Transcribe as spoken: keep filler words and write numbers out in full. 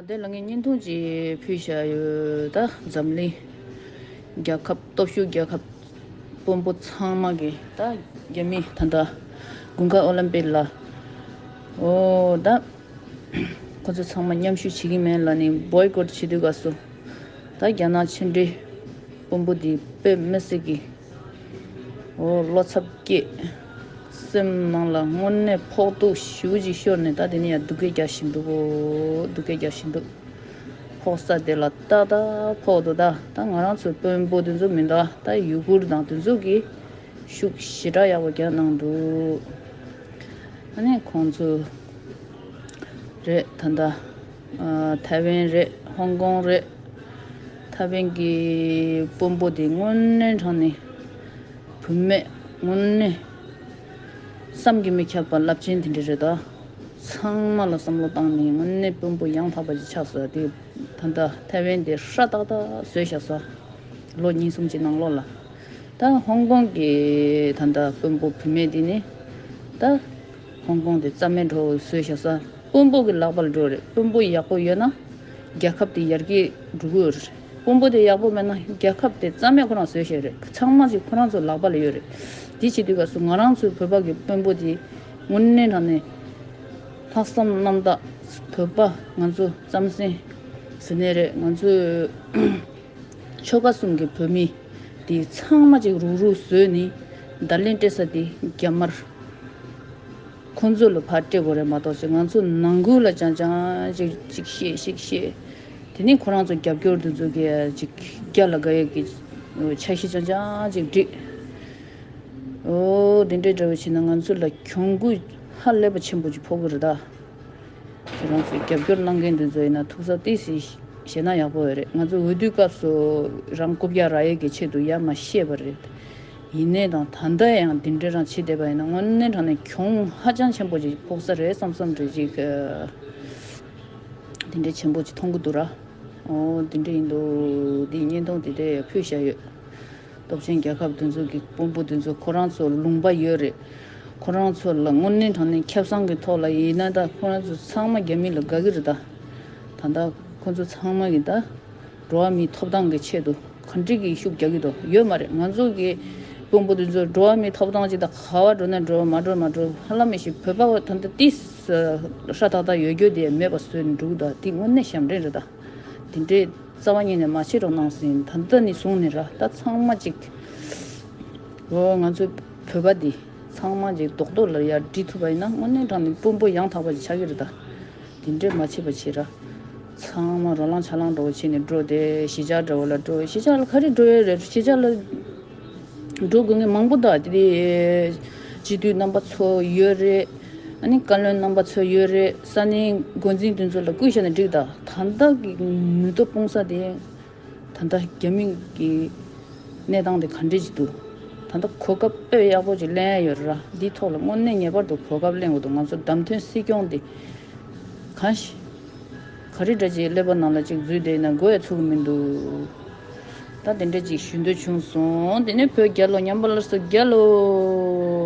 དེ་ལ་ངས་བརྙན་ཐུང་ཅིག་ཕུལ་བཞག་ཡོད། ད་འཛམ་གླིང་རྒྱལ་ཁབ་སྟོབས་ཤུགས་རྒྱལ་ཁབ་དཔོན་པོ་ཚང་མ་གི་ད་རྒྱ་མི་ད་ད་དགུན་ཁ་ཨོ་ལིམ་པིག་ལ་འོ་ད་ཁོ་ཚོ་ཚང་མ་མཉམ་ཞུགས་བྱེད་ཀྱི་མེད་ལབ་ནས་བོའི་ཀོཊ་བྱེད་དུས་སྐབས་སུ་ད་རྒྱ་ནག་ཕྱི་འབྲེལ་དཔོན་པོ་དེ་དཔེ་མི་སྲིད་ཀྱི། འོ་བློ་འཚབ་སྐྱེས། སེམས་ནང་ལ་དངོས་གནས་ཕོག་ཐུག་ཞེ་པོ་ཅིག་ཤོར་ནས་ད་དེ་ནས་ཡང་སྡུག་སྐད་རྒྱག་བཞིན་འདུག་གོ། སྡུག་སྐད་རྒྱག་བཞིན་འདུག་ཕོག་ས་དེ་ལ་ཏག་ཏག་ཕོག་འདུག་ད་ད་ང་རང་ཚོའི་དཔོན་པོ་དེ་ཚོ་མི་འདུག་ད་ཡུ་གུར་དང་དེ་ཚོ་གིས་ཤུགས་ཞེ་དྲག་ཡག་པོ་རྒྱག་གནང་འདུག་ཨ་ནི་ཁོང་ཚོ་རེད་ད་ད། ཨ་ཐའེ་ཝན་རེད། ཧོང་ཀོང་རེད། ཐའེ་ཝན་གྱི་དཔོན་པོ་དེ་དངོས་གནས་དྲང་གནས་བུད་མེད་དངོས་གནས་བསམ་གྱིས་མི་ཁྱབ་པ་རླབས་ཆེན་དེ་འདྲ་རེད་ད། ཚང་མ་ལ་བསམ་བློ་བཏང་ནས་དངོས་གནས་དཔོན་པོ་ཡང་དག་པ་ཅིག་ཆགས་སོང་དེ། ད་ལྟ་ཐའེ་ཝན་དེ་ཧྲ་ཏག་ཏག་བཟོས་བཞག་སོང་། ལོ་གཉིས་གསུམ་གྱི་ནང་ལོགས་ལ། ད་ཧོང་ཀོང་གི་ད་ལྟ་དཔོན་པོ་བུད་མེད་དེ་ནི་ད། ཧོང་ཀོང་དེ་རྩ་མེད་འགྲོ་བཟོས་བཞག་ས། དཔོན་པོ་གི་ལག་པར་འགྲོ་རེད། དཔོན་པོ་ཡག་པོ་ཡོད་ན་རྒྱལ་ཁབ་དེ་ཡར་རྒྱས་འགྲོ་གི་ཡོད་རེད། དཔོན་པོ་དེ་ཡག་པོ་མེད་ན་རྒྱལ་ཁབ་དེ་རྩ་མེད་ཁོ་རང་བཟོས་བཞག་རེད། ཚང་མ་ཅིག་ཁོ་རང་ཚོ་ལག་པ་ལ་ཡོད་རེད། དེ་བྱེད་དུས་སྐབས་སུ་ང་རང་ཚོའི་བོད་པ་གི་དཔོན་པོ་དེ་དངོས་གནས་དྲང་གནས་ལྷག་བསམ་རྣམ་དག་བོད་པ་ང་ཚོ་རྩམ་ཟན་ཟེར་ནས་རེད། ང་ཚོའི་ཆོལ་ཁ་གསུམ་གྱི་བོད་མི་དེ་ཚང་མ་ཅིག་རུག་རུག་བཟོས་ནས་བརྡ་ལན་སྤྲད་ས་དེ་རྒྱ་དམར། ཁོང་ཚོ་ལ་ཕར་སྤྲད་དགོས་རེད་མ་གཏོགས་ཅིག་ང་ཚོ་ནང་ཁུལ་ལ་ཅང་ཅང་ཅིག་ཅིག་བཤད་ཅིག་བཤད། དེ་ནས་ཁོ་རང་ཚོ་རྒྱབ་སྐྱོར་དེ་ཚོ་གིས་ཅིག་རྒྱ་ལ་དགའ་ཡས་ཀྱི་འཆར་གཞི་ཅང་ཅང་ཅིག་བསྒྲིགས། འོ་དེ་འདྲའི་འདྲ་བོ་བྱས་ན་ང་ཚོ་ལ་གྱོང་གུད་ཧ་ལས་པ་ཆེན་པོ་ཅིག་ཕོག་གི་རེད་ད། ཁྱེད་རང་ཚོས་རྒྱབ་སྐྱོར་གནང་མཁན་དེ་ཚོ་ཡིན་ན་ཐུགས་ས་ཏོག་ཙམ་བཞེས་ན་ཡག་པོ་ཡོད་རེད། ང་ཚོ་འོས་བསྡུའི་སྐབས་སུ་རང་རྐུབ་བཀྱག་རག་ཡས་ཀྱི་ཆེད་དུ་ཡ་མ་བཤད་པ་རེད། ཡིན་ནའི་དང་ད་ལྟ་ཡང་འདི་འདྲ་རང་བྱེད་བསྡད་པ་ཡིན་ན་དངོས་གནས་དྲང་གནས་གྱོང་ཧ་ཅང་ཆེན་པོ་ཅིག་ཕོག་ས་རེད་བསམ་བསམ་རེད་ཅིག་འདི་འདྲའི་ཆེན་པོ་ཅིག་མཐོང་གི་འདུག་ར། ཨོ་འདི་འདྲ་ཡིན་འདུག་འདིའི་བརྙན་ཐུང་འདི་འདྲ་ཡང་ཕུལ་བཞག་ཡོད། སྟོབས་ཆེན་རྒྱལ་ཁབ་དེ་ཚོ་གི་དཔོན་པོ་དེ་ཚོ་ཁོ་རང་ཚོ་ལུང་པ་ཡོད་རེད། ཁོ་རང་ཚོ་ལ་དངོས་གནས་དྲང་གནས་ཁེ་བཟང་གི་ཐོག་ལ་ཡིན་ན་ད་ཁོ་རང་ཚོ་ཚང་མ་རྒྱ་མི་ལ་དགའ་གི་རེད་ད། ད་ལྟ་ཁོ་ཚོ་ཚང་མ་གི་ད་འགྲོ་བ་མིའི་ཐོབ་ཐང་གི་ཆེད་དུ་ག་འདྲ་གི་ཤུགས་རྒྱག་གི་འདུག་ཡོད་མ་རེད། ང་ཚོ་གི་དཔོན་པོ་དེ་ཚོ་འགྲོ་བ་མིའི་ཐོབ་ཐང་ཅིག་ད་ག་བ་འགྲོ་ན་འགྲོ་མ་འགྲོ་མ་འགྲོ་ཧ་ལམ་མི་ཤེས། བོད་པ་བ་ད་ལྟ་ཏིས་ཧྲ་ཏག་ཏག་ཡོད་རྒྱུ་དེ་མེད་པ་བཟོས་ནས་འགྲོ་གི་འདུག་དེ་དངོས་གནས་ཞབས་འདྲེན་རེད་ད། དེ་འདྲའི་རྩ་བ་ཉིད་ནས་མ་བྱེད་རོགས་གནང་ཟེར། ད་ལྟ་ནས་བཟུང་ནས་ར་ད་ཚང་མ་ཅིག་འོ་ང་ཚོའི་བོད་པ་འདི་ཚང་མ་ཅིག་རྡོག་རྡོག་ལ་ཡར་སྒྲིལ་ཐུབ་པ་ཡིན་ན་དངོས་གནས་དྲང་གནས་དཔོན་པོ་ཡང་དག་པ་ཅིག་ཆགས་ཀྱི་རེད་ད། དེ་འདྲས་མ་བྱེད་པ་བྱེད་ར། ཚང་མ་རོ་ལངས་ཆ་ལངས་འདྲ་བོ་བྱས་ནས་འགྲོ་དེ་གཞིས་ཆགས་འདྲ་བོ་ལ་འགྲོ། གཞིས་ཆགས་ལ་ག་རེ་འགྲོ་ཡས་རེད། གཞིས་ཆགས་ལ་འགྲོ་དགོས་མཁན་མང་པོ་འདུག་དེ་སྤྱི་འཐུས་རྣམ་པ་ཚོ་ཡོད་རེད། ཨ་ནི་བཀའ་བློན་རྣམ་པ་ཚོ་ཡོད་རེད། ས་གནས་འགོ་འཛིན་དེ་ཚོ་ལ་བསྐུར་བཞག་ན་འགྲིག་ད། ད་ལྟ་གི་མི་ཐོབ་སྤུངས་ས་དེ་ད་ལྟ་རྒྱ་མི་གི་གནས་སྟངས་དེ་ག་འདྲས་ཅིག་འདུག་ད་ལྟ་གོ་སྐབས་དཔེ་ཡག་པོ་ཅིག་ལེན་ཡ་ཡོད་རེད་ར། འདིའི་ཐོག་ལ་དངོས་གནས་ངེས་པར་དུ་གོ་སྐབས་ལེན་དགོས་འདུག་ང་ཚོ་བདམས་ཐོན་སྲིད་སྐྱོང་དེ་གང་ཞིག་ག་རེ་འདྲ་ཅིག་ཀླད་པ་ནང་ལ་ཅིག་འཛུལ་བསྡད་ན་མགོ་ཡ་ཚུགས་ཀྱི་མི་འདུག་ད་དེ་འདྲ་ཅིག་ཞུ་འདོད་བྱུང་སོང་། དེ་ནས་བོད་རྒྱལ་ལོ། ཉམས་པ་སླར་གསོ་རྒྱལ་ལོ།